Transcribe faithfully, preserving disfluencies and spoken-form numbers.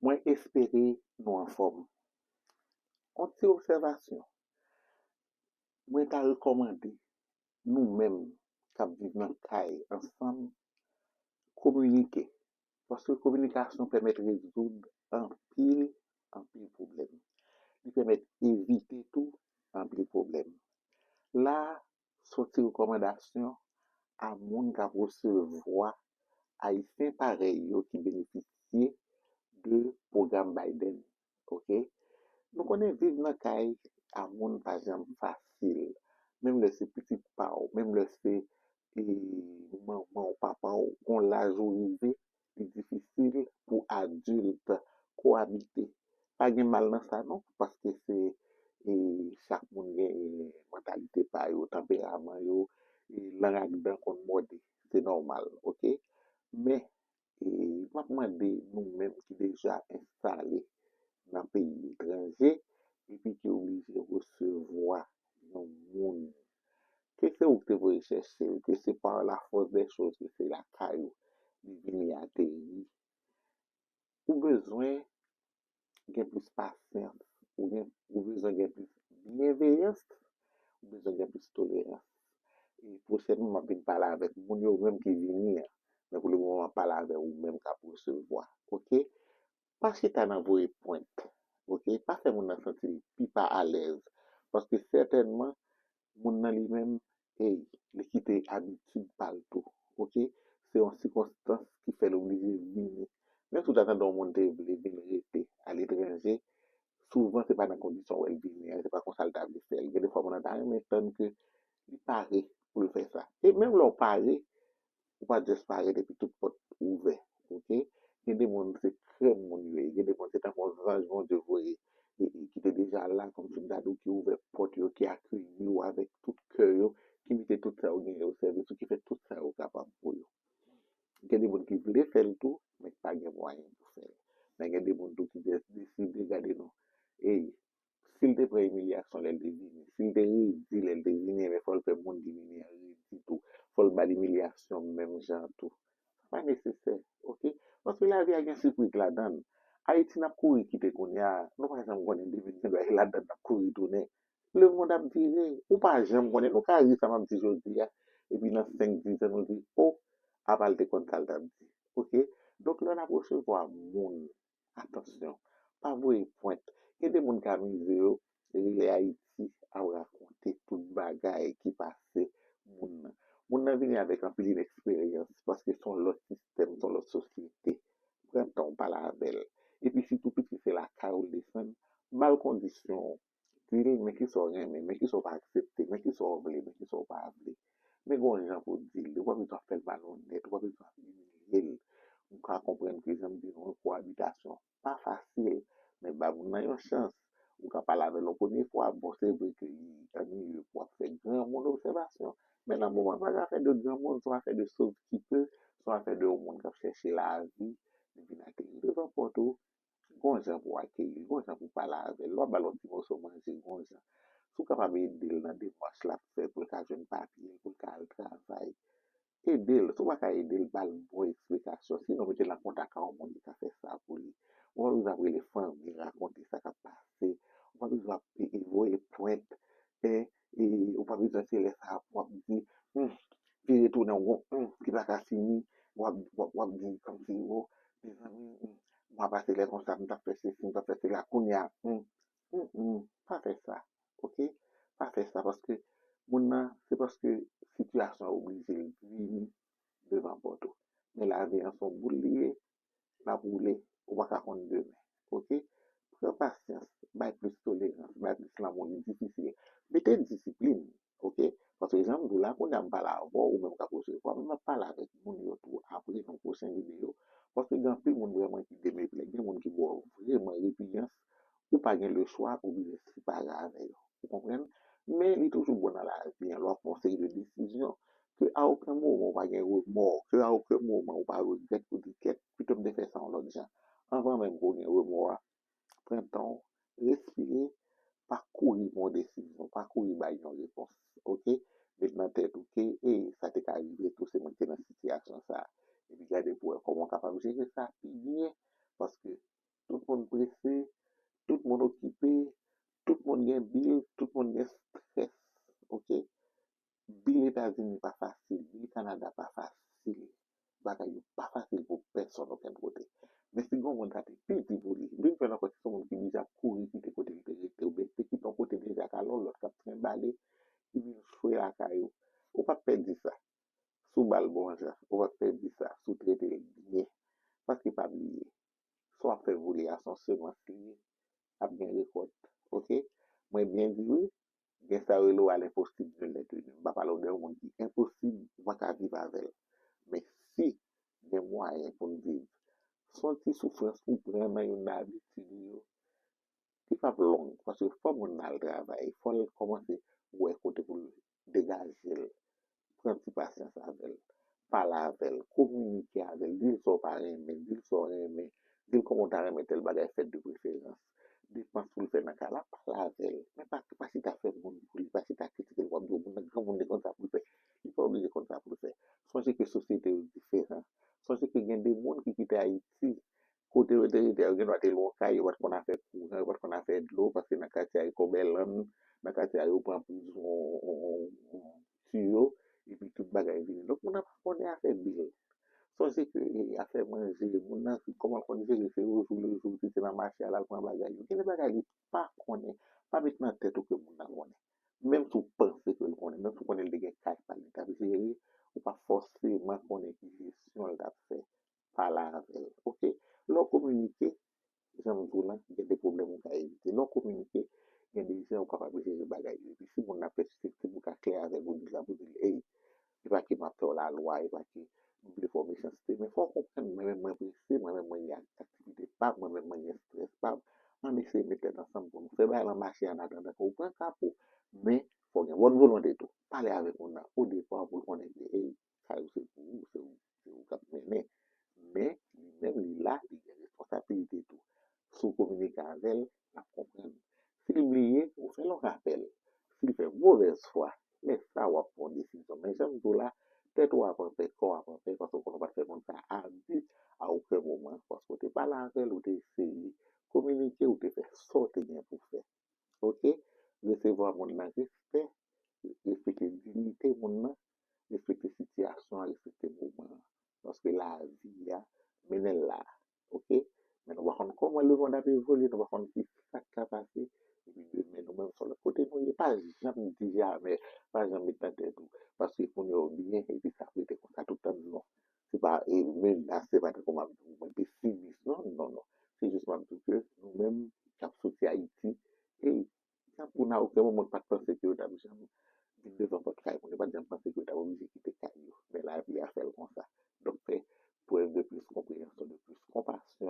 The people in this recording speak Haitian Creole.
Mwen espere nou anfòm. Yon ti obsèvasyon. Mwen ta rekòmande nou menm k ap viv nan kay ansanm kominike. Paske kominikasyon pèmèt rezoud anpil, anpil pwoblèm. Li pèmèt evite tou anpil pwoblèm. La, se yon ti rekòmandasyon a moun k ap resevwa Ayisyen parèy yo ki benefisye de pwogram Biden. Oke? Nou konnen viv nan kay a moun pa janm fasil. Menm lè se pitit pa w, menm lè se e, manman w, papa w, gon laj ou rive, li difisil pou adilt koabite. Pa gen mal nan sa non, paske se e, chak moun gen mantalite pa yo, tanperaman yo, e, lang ak dan konn mòde. Se nòmal, oke? Men, e, m ap mande nou menm ki deja enstale nan peyi etranje, epi ki oblije resevwa yon moun, ke se ou ki te voye chèche l, ke se par la force des choses, ke se lakay ou li vini ateri, ou bezwen gen plis pasyans, ou gen, ou bezwen gen plis byenveyans, ou bezwen gen plis tolerans. E pwochènman, m ap vin pale avèk moun yo menm ki vini an. Men pou le moman, m ap pale avè ou menm k ap resevwa. Oke? Pa chita nan voye pwent. Oke? Pa fè moun nan santi l pi pa alèz. Paske sètènman, moun nan li menm, ey, li kite abitid pa l tou. Oke? Se yon sikonstans ki fè l oblije vini. Menm si w ta tande yon moun te vle vin rete aletranje, souvan se pa nan kondisyon w wè l vini an, se pa konsa l ta vle fè l. Gen de fwa moun nan ta renmen tann ke li pare pou l fè sa. E menm lè w pare, ou pa just parèt epi tout pòt ouvè, oke? Gen de moun se krèm moun yo ye, gen de moun se tankou yon zanj Bondye voye e, e ki te deja la, kòmsi m ta di w, ki ouvè pòt yo, ki akeyi w avèk tout kè yo, ki mete tout sa yo genyen o sèvis ou, ki fè tout sa yo kapab pou yo. Gen de moun ki vle fè l tou, men ki pa gen mwayen pou fè l. Men gen de moun tou ki de- deside gade non. Ey, si l te pran imilyasyon lè l te vini, si l te redi lè l te vini, ebyen fò l fè moun ki vini an redi tou. Fò l ba l imilyasyon menm jan tou. Sa pa nesesè, oke? Paske lavi a gen sipriz ladan l. Ayiti n ap kouri kite kounye a, nou pa janm konnen demen gen dwa e ladan n ap kouri tounen. Lemonn ap vire, ou pa janm konnen. Nou ka ri sa m ap di jodi a, epi nan senk, dis an nou di, o, apa l te konn sa l t ap di. Oke? Donk lè n ap resevwa moun, atansyon, pa voye pwent. Gen de moun k amize yo, rele Ayiti ap rakonte tout bagay ki pase moun nan. Moun nan vini avèk anpil ineksperyans, paske se yon lòt sistèm, se yon lòt sosyete. Pran tan w pale avè l. Epi sitou pitit se lakay ou l desann, ba l kondisyon w. Di l men kisa w renmen, men kisa w pa aksepte, men kisa w vle, men kisa w pa vle. Men gon jan pou w di l, ou pa bezwen ap fè l malonèt, ou pa bezwen ap imilye l. Ou ka konprann ke jan m di nou an, koabitasyon pa fasil, men ba moun nan yon chans. Ou ka pale avè l yon premye fwa, bon, se vre ke li annuiye pou w ap fè granmoun obsèvasyon, men nan moman, se pa yon afè de granmoun, se yon afè de sauve qui peut, se yon afè de yon moun k ap chèche lavi, li vin ateri devan pòt ou, gon jan pou w akeyi l, gon jan pou w pale avè l, lè w ap ba l yon ti moso manje, gon jan. Si w kapab ede l nan demach l ap fè pou l ka jwenn papye, pou l ka al travay, ede l. Si w pa ka ede l, ba l bon eksplikasyon. Sinon, mete l an kontak ak yon moun ki ka fè sa pou li. Ou pa bezwen ap rele fanmi, rakonte sa k ap pase. Ou pa bezwen ap voye pwent. E, e ou pa bezwen se lè sa a pou w ap di, hmm, vire tounen w gon hmm ki pa ka fini. W ap, w ap, w ap di kòmsi, o, mezanmi, hmm, mwa pase lè konsa, m t ap fè sesi, m t ap fè sela, kounye a, hmm, hmm, hmm, pa fè sa. Oke? Pa fè sa, paske moun nan, se paske sitiyasyon an oblije l vini devan pòt ou. Men lavi an se yon boul li ye, l ap woule, ou pa ka konn demen. Oke? Pran pasyans, bay plis tolerans, bay plis lanmou, li difisil. Mete disiplin, oke? Paske jan m di w la, kounye a m pale avè w, ou menm k ap resevwa m, m ap pale avèk moun yo tou apre nan pwochen videyo. Paske gen anpil moun vrèman ki demeplè, gen moun ki ba w vrèman repiyans, ou pa gen lechwa, ou oblije separe avè yo. Ou konprann? Men li toujou bon nan lavi an, lè w ap pran yon seri de desizyon, ke a okenn moman ou pa gen remò, ke a okenn moman ou pa regrèt pou di, kèt, pito m te fè sa yon lòt jan. Anvan menm ke w gen remò a, pran tan w, respire, pa kouri pran yon desizyon, pa kouri bay yon repons, oke? Met nan tèt ou ke, e, sa te ka rive tou, se mwen ki te nan sitiyasyon sa a. Epi gade pou w wè kòman w kapab jere sa pi byen, paske tout Men si gen yon moun sa te pi di pou li, vin jwenn ankò si se yon moun ki deja kouri kite kote li te rete, oubyen te kite yon kote deja k al yon lòt k ap trenbale, ki vin chwe lakay ou, ou p ap pèdi sa. Si w ba l bon jan, ou p ap pèdi sa. Si w trete l byen. Paske pa bliye, sa w ap fè pou li a, se yon semans li ye, ap gen rekòt. Oke? Mwen byen di wi, gen sa yo rele w à l'impossible je l'ai tenu. M pa pale w de yon moun ki enposib, ou pa ka viv avè l. Men si gen mwayen pou n viv se yon ti soufrans ou pran nan youn nan abitid ou yo, ki p ap long, paske fò moun nan al travay, fò l kòmanse wè kote pou l degaje l, pran ti pasyans avè l, pale avè l, kominike avè l, di l sa w pa renmen, di l sa w renmen, di l kòman w ta renmen tèl bagay fèt de preferans, depans pou l fè nan kay la, pale avè l. Men pa, pa chita fè moun pou li, pa chita kritike l, w ap di w moun nan granmoun li konn sa pou l fè. Li pa oblije konn sa pou l fè. Sonje ke sosyete yo diferan. Sonje ke gen de moun ki kite Ayiti, kote yo te rete a, yo gendwa te lwe yon kay, yo pa t konn afè kouran, yo pa t konn afè dlo, paske nan katye a yo kòbèlann, nan katye a yo pran priz yon, yon, yon, yon tiyo, epi tout bagay vini. Donk, moun nan pa konnen afè bil. Sonje ke, e, afè manje, moun nan, kòman l konn jere, se ojou lejou, si se nan mache a, l al pran bagay yo. Gen de bagay li pa konnen. Pa met nan tèt ou ke moun nan konnen. Menm si w panse ke l konnen, menm si w konnen l te gen kay pa l li t ap jere, ou pa fòseman konnen ki jesyon l t ap fè. Pale avè l. Oke? Lè w kominike, jan m di w lan, gen de pwoblèm ou ka evite. Lè w kominike, gen de jan ou kapab jere bagay yo. Epi si moun nan pèseptib, ou ka klè avè l, ou di l, ou di l, ey, e pa ke m ap fè w lalwa, e pa ke m vle fè w mechanste, men fò w konprann, mwen menm mwen prese, mwen menm mwen gen aktivite pa m, mwen menm mwen gen estrès pa m. Ann eseye met tèt ansanm pou nou fè bagay lan mache an atandan ke w pran ka pou. Men, fò w gen bòn volonte tou. Pale avèk moun nan o depa pou l konnen ke, ey, kay ou se pou ou, se ou, se ou k ap mennen. Men, li menm, li la, li gen responsabilite tou. Si w kominike avè l, l ap konprann. Si l bliye, ou fè l yon rapèl. Si l fè movèz fwa, lè sa a w ap pran yon desizyon. Men jan m di w la, tèt ou ap anpè, kò w ap anpè, paske w konnen w pa t fè moun sa a abi a okenn moman, paske w te pale avè l, ou te eseye kominike, ou te fè sa w te gen pou fè. Oke? Resevwa moun nan respè, respekte diyite moun nan, respekte sitiyasyon an, respekte moman an. Paske lavi a mennen l la. Oke? Men nou pa konn kòman lemonn ap evolye, nou pa konn ki sa k ka pase. Epi demen, nou menm, se yon lòt kote nou ye. Pa janm di jamè, pa janm met nan tèt ou. Paske kounye a w byen, epi sa ap rete konsa tout tan, non. Se pa, e, menas, se pa tankou m ap di w mwen pesimis. Non, non, non. Se jis m ap di w ke nou menm k ap soti Ayiti, e, jan pou nan okenn moman pa t panse ke yo t ap janm vin devan pòt kay moun, yo pa t janm panse ke yo t ap oblije kite kay yo. Men lavi a fè l konsa. Donk, fè prèv de plis konpreyansyon, de plis konpasyon.